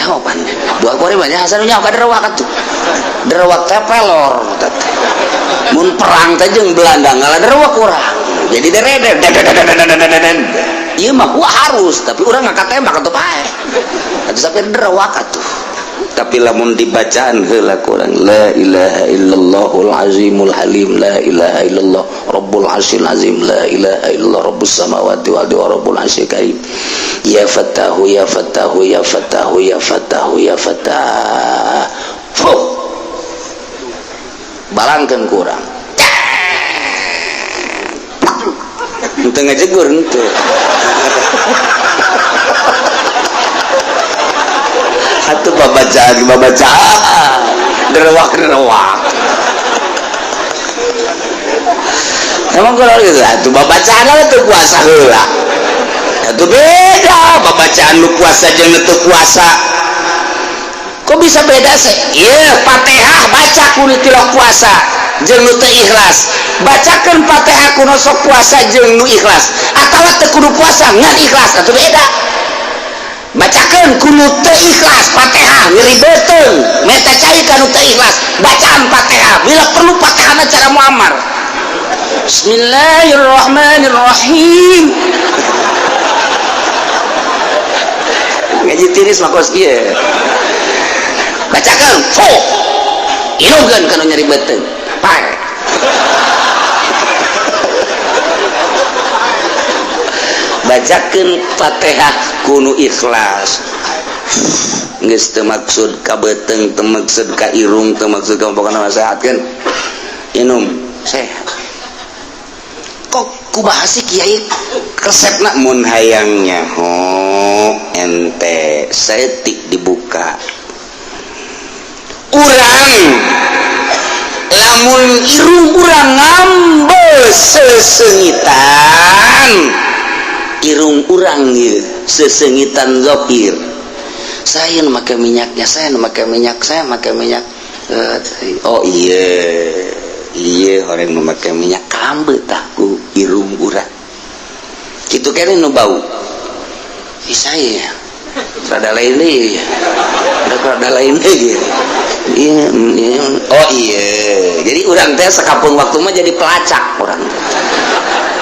Nyaho pan. Dua kore banyak hasan nyaho ka derewak atuh. Derewak teh pelor teh. Mun perang teh jeung Belanda ngalah derewak urang. Jadi derede. Ieu mah gua harus, tapi urang ngangkat tembak atuh pae. Atuh sampai derewak atuh. Tapi lamun dibacaan heula kurang la ilaha illallahul azimul halim la ilaha illallah rabbul arsyil azim la ilaha illallah rabbus samawati wal ardi wa rabbul arsyil karim ya fatahu ya fatahu ya fatahu ya fatahu ya fatah. Fuh. Balangkeun kurang. Henteu ngajegur henteu. Atuh babacaan babacaan derewak-derewak. Emang kalau gitu atuh babacaan teu puasa heula. Atuh beda babacaan nu puasa jeung nu teu puasa. Kok bisa beda sih? Ieu Fatihah baca ku nu tilok puasa jeung nu teu ikhlas. Bacakeun Fatihah ku nu sok puasa jeung nu ikhlas. Atawa teu kudu puasa ngan ikhlas atuh beda. Bacakeun ku nu teu ikhlas Fatihah nyeri beuteung meta cai ka nu teu ikhlas bacaan Fatihah bila perlu Fatihahna cara Muammar. Bismillahirrahmanirrahim. Ngaji tiris mah kos kieu. Bacakeun fu inungkeun kana nyeri beuteung pae. Bacakeun Fatihah kunu ikhlas. Geus teu maksud ka beuteung, teu maksud ka irung, teu maksud ka pokona mah sehatkeun. Inum sehat. Kok kumaha sih kiai resepna mun hayang nyaho ente saeutik dibuka. Urang lamun irung urang ngambe sesengitan irung urang ieu sesengitan zokir. Saya nu make minyaknya, saya nu make minyak, saya make minyak. Oh iya, iya orang nu make minyak kambe tah ku irung urang. Kitu keneh nu bau. Ih saya rada lain deui. Rada lain deui. Iya, iya. Oh iya. Jadi urang teh sakapeung waktu mah jadi pelacak urang.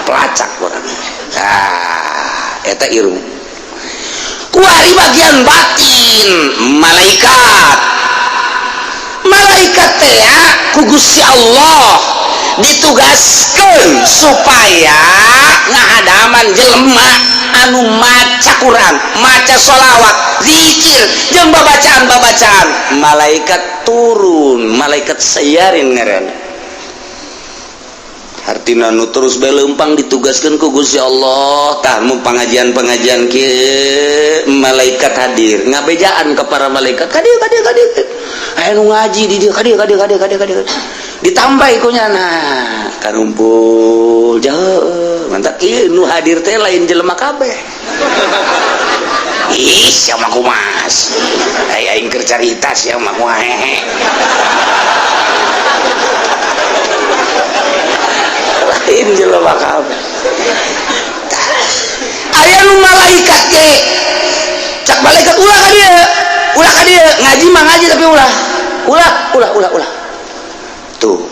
Pelacak urang. Ah, eta irung. Kuari bagian batin malaikat. Malaikat teh ku Gusti Allah ditugaskeun supaya ngahadaman jelema anu maca Quran, maca sholawat, zikir, jeung babacaan-babacaan. Malaikat turun, malaikat sayarin ngaran. Artina nu terus bae leumpang ditugaskeun ku Gusti Allah. Tah mun pengajian-pengajian kieu malaikat hadir, ngabejaan ka para malaikat, ka dieu ka dieu ka dieu. Aya nu ngaji di dieu ka dieu ka dieu ka dieu ka dieu ka dieu. Ditambah ku nyana karumpul jauh. Mantap ieu nu hadir teh lain jelema kabeh. Ih, sia mah kumas. Aya aing keur carita sia mah kumaha hehe. Lain jelema kabeh. Aya nu malaikat ge. Cak malaikat ulah ka dieu. Ulah ka dieu, ngaji mah ngaji tapi ulah. Ulah, ulah, ulah, ulah. Tuh.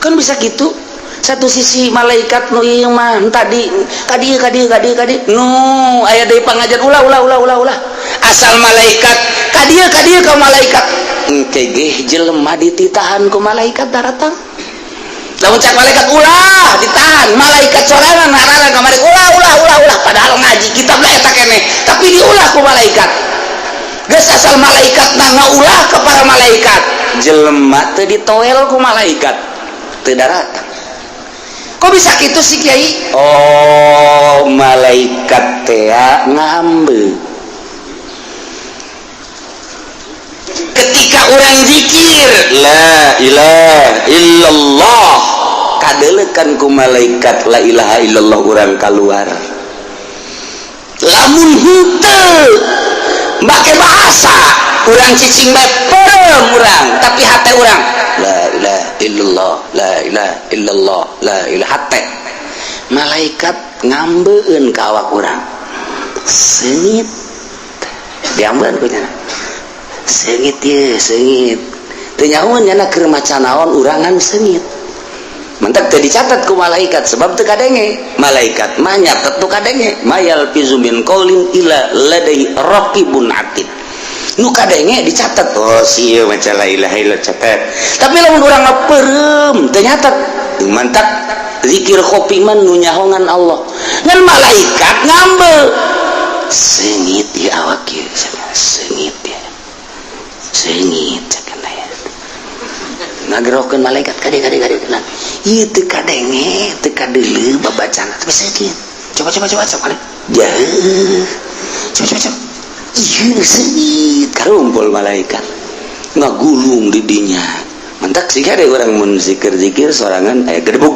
Kan bisa gitu. Satu sisi malaikat nu ieu mah tadi ka dieu ka dieu ka dieu ka dieu. Nu aya deui pangajian ulah ulah ulah ulah ulah. Asal malaikat ka dieu ka dieu ka malaikat. Engke ge jelema dititahan ku malaikat daratang. Lamun cak malaikat ulah ditahan, malaikat sorangan ngarana kamari ulah ulah ulah ulah padahal ngaji kitabna eta keneh, tapi diulah ku malaikat. Geus asal malaikat na ngaulah ke para malaikat, jelema teu ditoel ku malaikat, teu daratang. Kok bisa kitu sih kiai? Oh, malaikat teh ngambe. Ketika orang zikir la ilaha illallah, kadelekan ku malaikat la ilaha illallah urang kaluar. Lamun henteu make bahasa urang cicing bae perem urang, tapi hate urang la ilaha illallah la ilaha illallah la ilaha hate. Malaikat ngambeun ka awak urang. Seungit. Diambeun ku nyana. Seungit ye, seungit. Teu nyahoeun nyana keur maca naon urangan seungit. Mantak teu dicatat ku malaikat sebab teu kadenge. Malaikat mah nyatet nu kadenge. Ma yalfizu min qaulin illa ladaihi raqibun atid. Nu kadenge dicatat. Oh, si ieu maca la ilaha illallah catat. Tapi lamun urang mah peureum teu nyatet. Mantak zikir khofi mah nu nyahongan Allah. Ngan malaikat ngambil. Seungit di awak ieu, seungit ya. Seungit cenah ya. Ngagerohkeun malaikat kade kade kade nah. Ieu teu kadenge, teu kadeuleu babacana tapi seungit. Coba coba coba coba. Jauh. Coba coba coba. Ieu seungit karumpul malaikat. Ngagulung di dinya. Mantak sih ada orang mun zikir-zikir sorangan aya gedebug.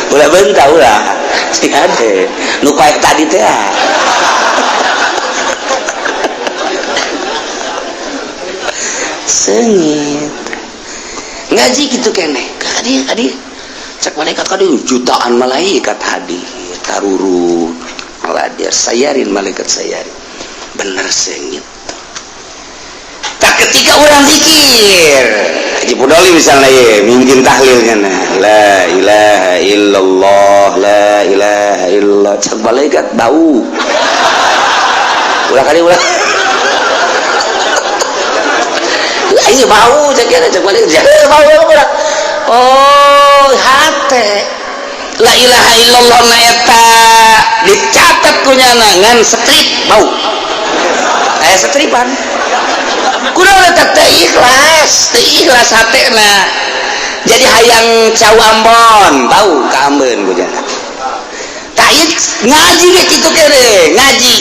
Ulah bentah ulah. Sing ade nu paek tadi teh. Seungit. Ngaji kitu keneh. Kadi kadi cek malaikat kadi jutaan malaikat hadir tarurut. Hadir sayarin malaikat sayarin. Bener seungit. Tak ketika orang zikir Haji Pudoli misalnya ye mungkin tahlilnya nah la ilaha illallah la ilaha illallah cek malaikat bau ulah kali ulah lah ini bau cek ya cek malaikat bau ulah oh hate la ilaha illallah na eta dicatat ku nyana ngan strip bau aya setripan kunaon eta teu ikhlas hatena jadi hayang cau Ambon bau ka ambeun ku jana tah ngaji ge kitu kere ngaji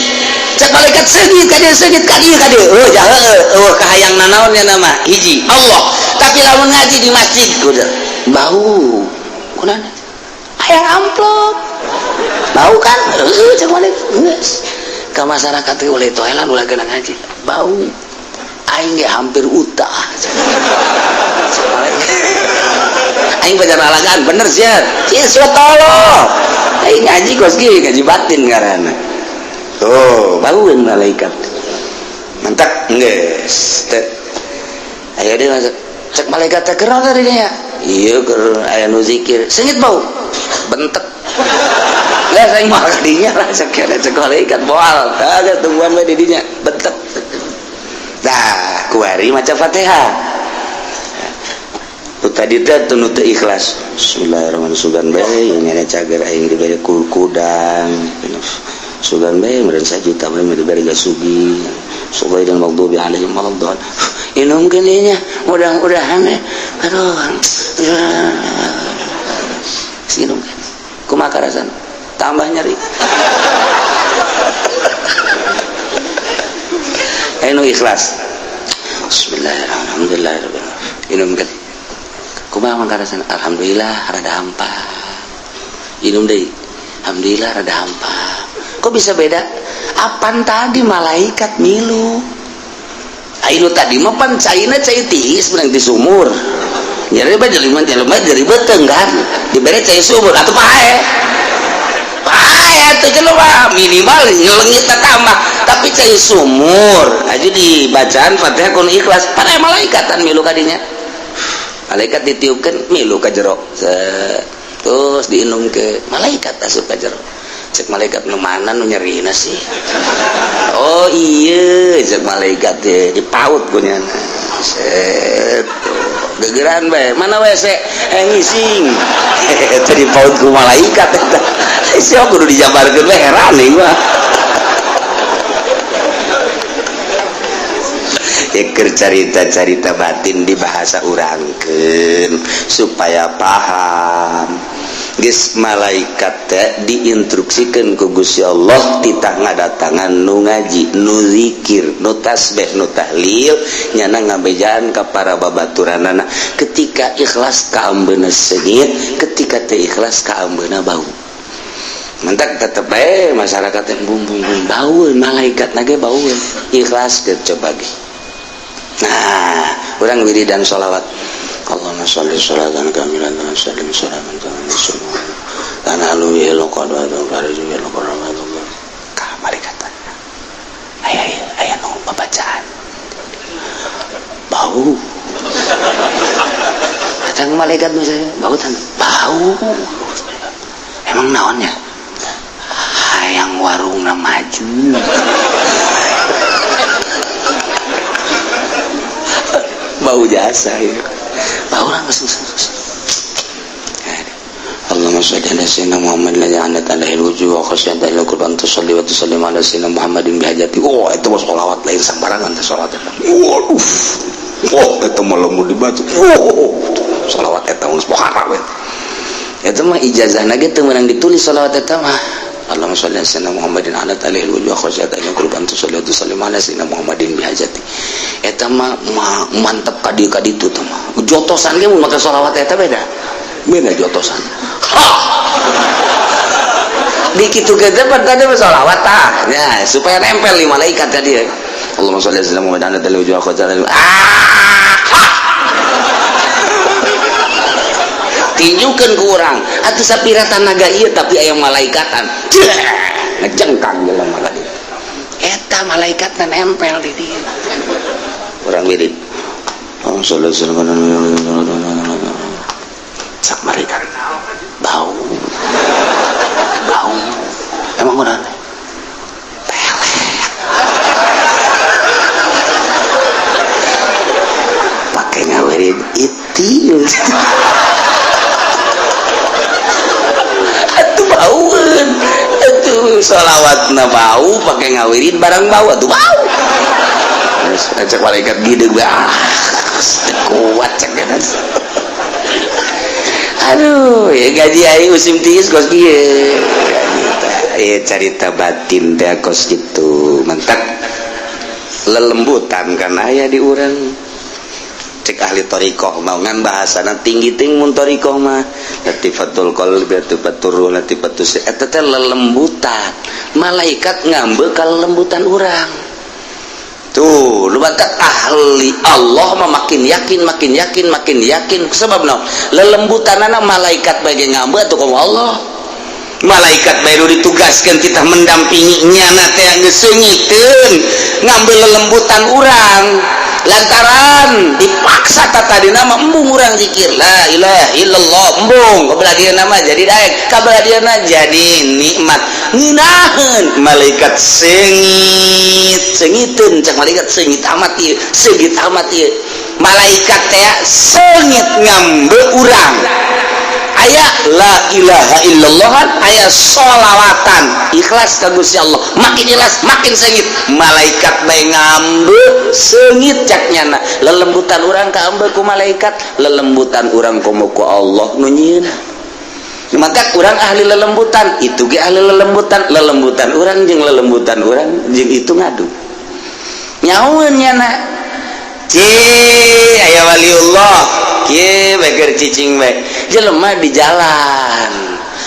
cek malaikat seungit ka dieu seungit ka dieu ka dieu heuh jahe eueuh kahayang nanaon nya nama hiji Allah tapi lamun ngaji di masjid kudu bau kunaon hayang amplop bau kan heuh cek malaikat geus ka masyarakat teh ulah toelan ulah geuna ngaji bau aing ge hampir utah aing pacar alagan bener sia sia tolong aing ngaji kos ge ngaji batin ngaranna tuh baueun malaikat mantak geus teh aya deui masuk cek malaikat teh keur tadi nya ieu keur aya nu zikir seungit bau bentek geus aing mah kadinya lah cek cek malaikat moal tah geus tungguan we di dinya bentek. Nah, kuari maca Fatihah. Tu tadi teh teu teu ikhlas. Bismillahirrahmanirrahim. Sugan bae nya cager aing dibere kudang. Sugan bae meureun sajuta bae dibere gasugi. Sugaidal maghdubi alaihim waladdallin. Inumkeun ieu nya mudah-mudahan aduh. Sinumkeun. Kumaha karasana? Tambah nyeri. Anu ikhlas. Bismillahirrahmanirrahim. Inumkeun. Kumaha mangkarasana? Alhamdulillah rada hampa. Inum deui. Alhamdulillah rada hampa. Kok bisa beda? Apan tadi malaikat milu. Ayo tadi mah pan caina cai tiis menang di sumur. Nyeri bae jelema jelema jadi beuteung kan. Dibere cai sumur atuh pae. Pae atuh jelema minimal nyelengit tambah. Tapi cai sumur aja dibacaan Fatihah kun ikhlas pada malaikatan milu kadinya. Malaikat ditiupkan milu ka jero. Terus diinum ke malaikat asup ka jero. Cek malaikat nu mana nu nyerina sih? Oh iya cek malaikat teh dipaut ku nyana. Set gegeran bae mana WC ngising. Eta dipaut ku malaikat eta. Sia kudu dijabarkeun we heran ieu mah. Eker carita-carita batin di bahasa urangkeun supaya paham. Geus malaikat teh diinstruksikeun ku Gusti Allah titah ngadatangan nu ngaji, nu zikir, nu tasbih, nu tahlil, nyana ngabejaan ka para babaturanana. Ketika ikhlas ka ambeuna seungit, ketika teu ikhlas ka ambeuna bau. Mentak tetep bae masyarakat teh bum bum bum baueun malaikat na ge baueun. Ikhlas ke coba ge. Nah, urang wiridan sholawat. Allahumma sholli sholatan kamilatan wa sallim salaman kamilan. Tanalu bihil ka malaikat. Aya aya nu babacaan. Bau. Datang malaikat misalnya, bau tan, bau. Emang naonnya? Hayang warungna maju. Bau jasa ya. Bau orang geus. Allahumma sholli ala sayyidina Muhammad la ja'anat alaihi wujuh wa khasyat alaihi qurban tusalli wa tusallim ala sayyidina Muhammadin bihajati. Oh, itu mah sholawat lain sembarangan teh sholawat eta. Waduh. Oh, eta mah lamun dibaca. Oh, sholawat eta geus pohara we. Eta mah ijazahna ge teu meunang ditulis sholawat eta mah. Allahumma sholli ala sayyidina Muhammadin ala alaihi wujuh wa khasyat alaihi qurban tusalli wa tusallim ala sayyidina Muhammadin bihajati. Eta mah mantep ka dieu ka ditu teh mah. Jotosan ge mun make sholawat eta beda. Beda jotosan. Ha. Dikitu ge teh tadi sholawat tah. Ya, supaya nempel di malaikat tadi. Allahumma sholli ala sayyidina Muhammadin ala alaihi wujuh wa khasyat alaihi. Ah. Tinjukeun ku urang. Atuh sapira tanaga ieu tapi aya malaikatan. Ngejengkang jelema ka dieu. Eta malaikatna nempel di dieu. Urang wirid. Allahumma sholli ala sayyidina Muhammad. Sak malaikat bau bau emang urang pelet pakai ngawirid itil atuh baueun atuh sholawatna bau pakai ngawirid barang bau atuh bau. Cek malaikat gideg ah kuat cek eta. Aduh, ya gaji aing musim tiis kos kieu. Ya carita batin teh kos kitu. Mentak lelembutan kan aya di urang. Cek ahli thariqah mah ngan bahasana tinggi ting mun thariqah mah latifatul qalbi latifatur ruh latifatus eta teh lelembutan. Malaikat ngambe ka lelembutan urang. Tuh, lu bakat ahli Allah mah makin yakin, makin yakin, makin yakin. Sebab naon? Lelembutanana malaikat bae ngambe atuh ka Allah. Malaikat bae ditugaskeun kita mendampingi nyana teh geus seungiteun ngambe lelembutan urang. Lantaran dipaksa tadina mah embung urang zikir la ilaha illallah embung kabelah dieuna mah jadi daek kabelah dieuna jadi nikmat. Ngeunaheun malaikat seungit seungiteun cek malaikat seungit amat ieu seungit amat ieu malaikat teh seungit ngambe urang. Aya la ilaha illallah aya sholawatan ikhlas ka Gusti Allah makin ikhlas makin seungit malaikat bae ngambe seungit cak nyana lelembutan urang kaambe ku malaikat lelembutan urang komo ku Allah nu nyieun. Maka urang ahli lelembutan itu ge ahli lelembutan lelembutan urang jeung lelembutan urang jeung itu ngadu nyaun nyana ci aya waliullah kieu bae keur cicing bae jelema di jalan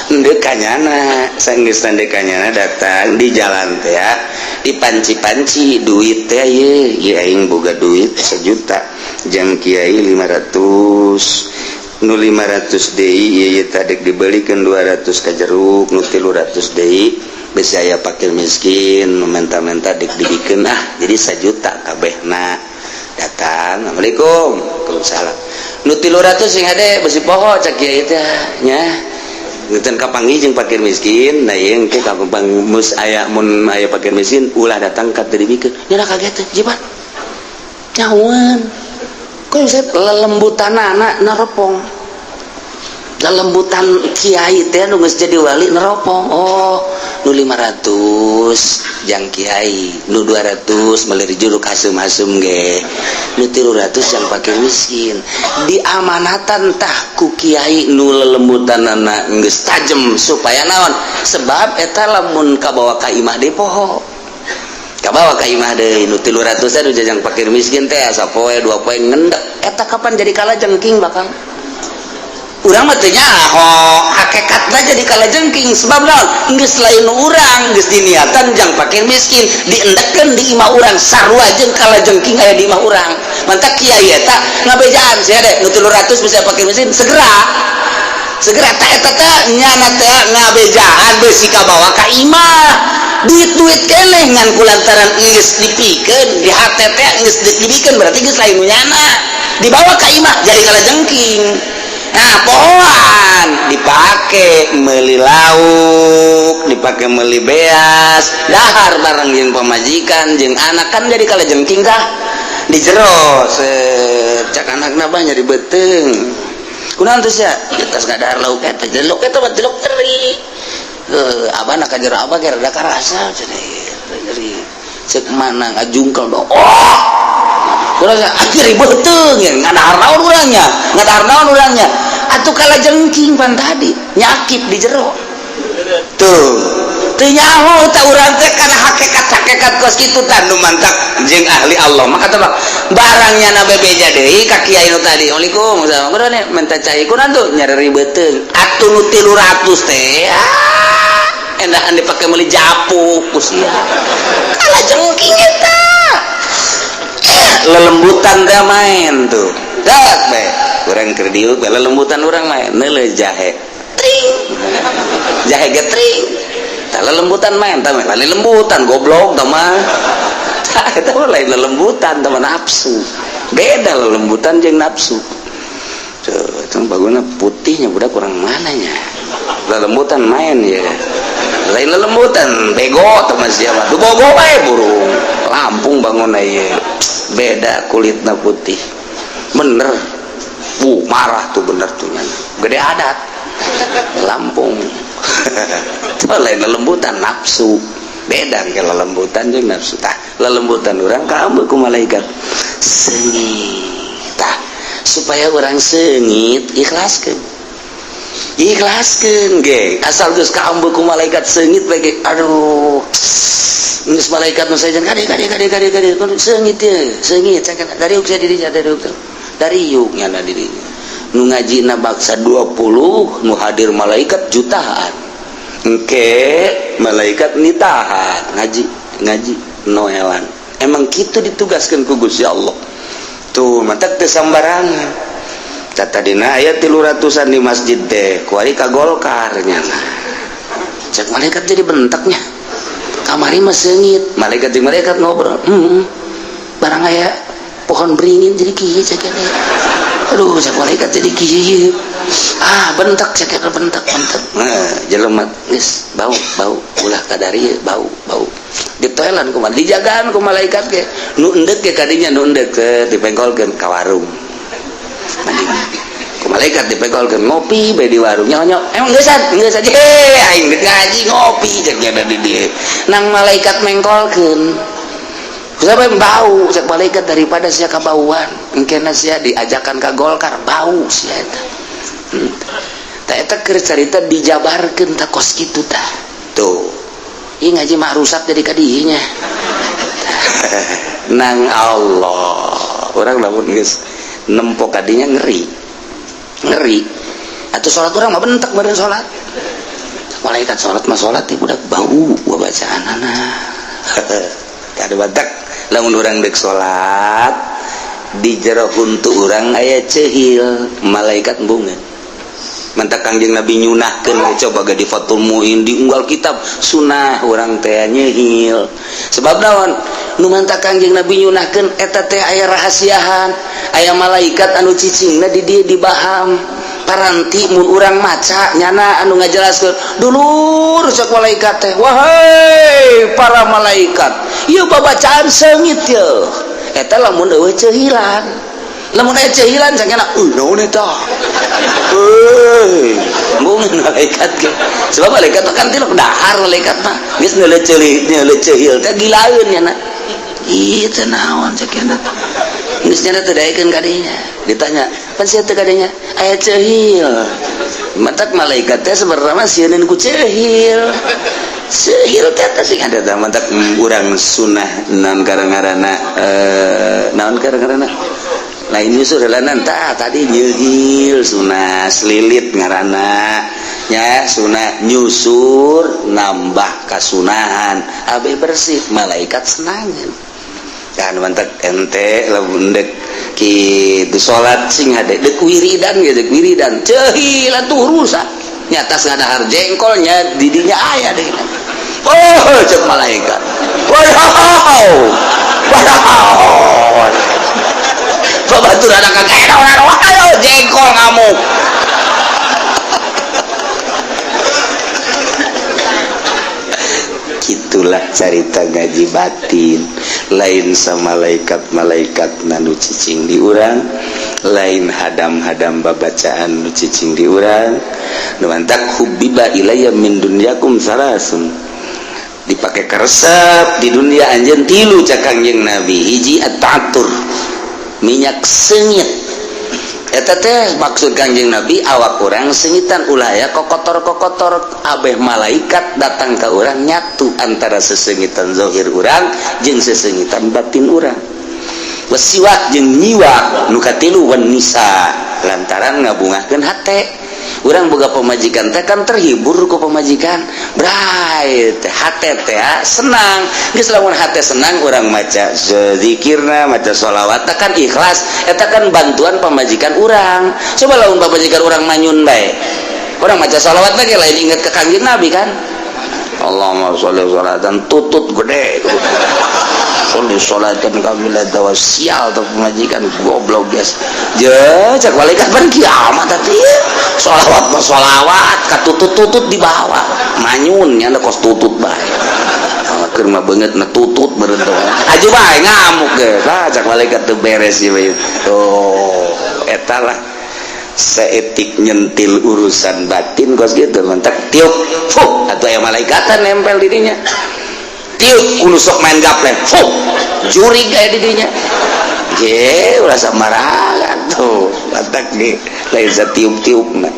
endeu kanyana sanggeus teu kanyana datang di jalan teh ya dipanci-panci duit teh ieu ieu aing boga duit 1 juta jang kiai 500 nu 500 deui ieu tadi dibelikeun 200 ka jeruk nu 300 deui besi aya fakir miskin nu menta-menta dik dibikeun ah jadi 1 juta kabehna datang assalamualaikum waalaikumsalam nu 300 sing hade besi poho cak kiai teh nya ngeuteun kapanggih jeung fakir miskin nah ieu engke kapang mus aya mun aya fakir miskin ulah datang ka teu dibikeun nya kaget teh jiban nyawan kok bisa lelembutanana neropong lelembutan kiai teh nu geus jadi wali neropong oh nu 500 jang kiai nu 200 meuli jeruk hasum-hasum ge nu 300 jang fakir miskin diamanatan tah ku kiai nu lelembutanana geus tajem supaya naon sebab eta lamun kabawa ka imah deui poho kabawa ka imah deui nu 300 teh nu jajang fakir miskin teh sapoe dua poe ngendek eta kapan jadi kalajengking bakal urang mah teu nyaho hakikatna jadi kalajengking sebab naon geus lain urang geus diniatan jang fakir miskin diendekeun di imah urang sarua jeung kalajengking aya di imah urang mantak kiai eta ngabejaan sia deh nu 300 bisa fakir miskin segera Segera teh eta teh nyana teh ngabejaan besi kabawa ka imah, duit-duit keneh, ngan kulantaran geus dipikeun di hate teh, geus dibikeun, berarti geus lain nu nyana, dibawa ka imah jadi kalajengking. Nah, pohoan dipake meuli lauk, dipake meuli beas, dahar bareng jeung pamajikan jeung anak, kan jadi kalajengking tah di jero. Cak anakna, "Bah, nyeri beuteung." "Kunaon teh sia?" "Tas ngadahar lauk eta, lauk eta mah lauk teri. Heuh, abah nak ka jero, abah ge rada karasa cenah nyeri." Cek mana ngajungkel dong. Oh, kurang nyeri beuteung ya, ngadahar naon urangnya, ngadahar naon urangnya atuh? Kalajengking pan tadi nyakit di jero tuh. Teu nyaho tah urang teh kana hakikat-hakikat kos kitu tah. Nu mantak jeung ahli Allah maka teh barangnya na bebeja deui ka kiai nu tadi, "Assalamualaikum, kunaon minta cai?" "Kunaon tuh?" "Nyeri beuteung." Atuh nu 300 teh, ah, endahan dipake meuli japuk ku sia. Kalajengking eta lelembutan teh main tuh. Dak be urang keur diuk lelembutan, urang main neuleuh jahe, tring, jahe ge tring. Tah, lelembutan main tah, lain lembutan, goblok tah mah. Tah, eta mah lain lelembutan, tah mah nafsu. Beda lelembutan jeung nafsu. Tuh, itu baguna putihnya budak kurang mananya lelembutan main ya, lain lelembutan, bego tah mah sia mah. Tuh, bogo bae burung Lampung bangun ieu, beda kulitna putih bener. Marah tuh, bener tuh nyana gede adat Lampung. Itu lain lelembutan, nafsu. Beda ke lelembutan jeung nafsu. Tah, lelembutan urang kamu ku malaikat seungit. Tah, supaya urang seungit, ikhlaskeun, ikhlaskeun ge. Asal geus kaambe ku malaikat seungit bae ge. Aduh, geus malaikat nu sejen, "Kade, kade, kade, kade, kade, seungit ye, seungit." Dariuk sia dirinya, dariuk, dariuk nyana dirinya. Nu ngajina baksa 20, nu hadir malaikat jutaan. Engke malaikat nitahan ngaji, ngaji noelan. Emang kitu ditugaskan ku Gusti Allah tuh, matak teu sambarangan. Tadina aya 300-an di masjid teh, kuari ka Golkar nyana. Cek malaikat jadi bentaknya, kamari mah seungit. Malaikat jeung malaikat ngobrol, barang aya pohon beringin jadi kieu." Cek, "Aduh," cek malaikat, "jadi kieu." Ah, bentak, cek, bentak, bentak. Nah, jelema geus bau, bau, ulah kadari bau, bau. Ditoelan kumaha, dijagaan ku malaikat ge. Nu endek ge kadinya, nu endek ke dipengkolkeun ka warung. Ku malaikat dipengkolkeun, ngopi bae di warung, nyonyo. Emang geus geus aja aing geus ngaji ngopi, cek nya di dieu. Nang malaikat mengkolkeun. Siapa yang bau? Cek malaikat, daripada sia kabauan, engkena sia diajakan ke Golkar, bau sia eta. Tah, eta keur carita dijabarkeun tah kos kitu tah. Tuh. Ieu ngaji mah rusak jadi kadinya. Nang Allah, urang lamun geus nempo kadinya ngeri. Ngeri. Atau sholat urang mah bentak baren sholat. Malaikat sholat mah sholat teh budak bau bacaanana. Kada batak lamun urang dek salat di jero huntu urang aya cehil, malaikat embungeun. Mantak Kangjeng Nabi nyunahkeun, coba ge di Fathul Muin, di unggal kitab sunah urang teh nyehil. Sebab naon nu mantak Kangjeng Nabi nyunahkeun eta teh? Aya rahasiahan, aya malaikat anu cicingna di dieu, di baham. Paranti mun urang maca nyana anu ngajelaskeun, "Dulur," cek malaikat teh, "wahai para malaikat, ieu babacaan seungit ye." Eta lamun eueuh cehilan. Lamun aya cehilan sangena, "Euy, naon eta?" Euy, embungeun malaikat ge. Sebab malaikat kan tilok dahar, malaikat mah geus neuleuh ceuli, neuleuh cehil teh gilaeun nyana. "Ieu teh naon?" cek nyana. Geus nyana teu daekeun kadinya. Ditanya, "Pan sia teh kadinya aya cehil?" Matak malaikat teh sebenarnya mah sieun ku cehil. Cehil teh teh sing ada tah. Matak urang sunah naon karang-ngaranna, naon karang-ngaranna, lain nyusur heulaan tah tadi, nyehil sunah, selilit ngaranna nya, sunah nyusur nambah kasunahan, abe bersih, malaikat senangan. Kan mantak ente lamun dek kitu salat sing hade dek wiridan ge, dek wiridan ceuhil atuh rusak nyatas ngadahar jengkolnya didinya aya deh. Oh, cek malaikat, wow wow, babaturan akan jengkol ngamuk. Itulah carita ngaji batin. Lain sama malaikat-malaikat nu cicing di urang, lain hadam-hadam babacaan nu cicing di urang. Nu mantak hubbiba ilayya min dunyakum salasun, dipakai keresep di dunia anjeun tilu cak Kangjeng Nabi. Hiji, at-ta'attur, minyak seungit. Eta teh maksud Kangjeng Nabi awak urang seungitan, ulah ya kokotor-kokotor. Abeh malaikat datang ke urang nyatu antara seseungitan zahir urang jeung seseungitan batin urang. Wasiwak, jeung nyiwak. Nu katilu, wan nisa, lantaran ngabungahkeun hate. Urang boga pemajikan teh kan terhibur ku pemajikan, bray teh hate teh senang. Geus lamun hate senang, urang maca zikirna, maca sholawat kan ikhlas. Eta kan bantuan pemajikan urang. Coba lamun pemajikan urang manyun bae, urang maca sholawat lagi lain inget ke Kangjeng Nabi kan. Allahumma sholli sholatan tutut gede, sholli sholatan kamilatan wa sial tuh pemajikan goblok guys. Je cek malaikat ban kiamat tadi sholawat mah sholawat katutut-tutut di bawah manyun nya kos tutut bae, keur mah beungeut na tutut meureun tuh aju bae ngamuk ge. Tah, cek malaikat teu beres ieu. Tuh, eta lah seetik nyentil urusan batin kos gitu. Mentak tiup fuh atau aya malaikatan nempel dirinya. Tiup kudu sok main gaplek, fuh jurig aya di dinya ge ulah samarangan. Tuh, matak ge lain satiup-tiup. Nah.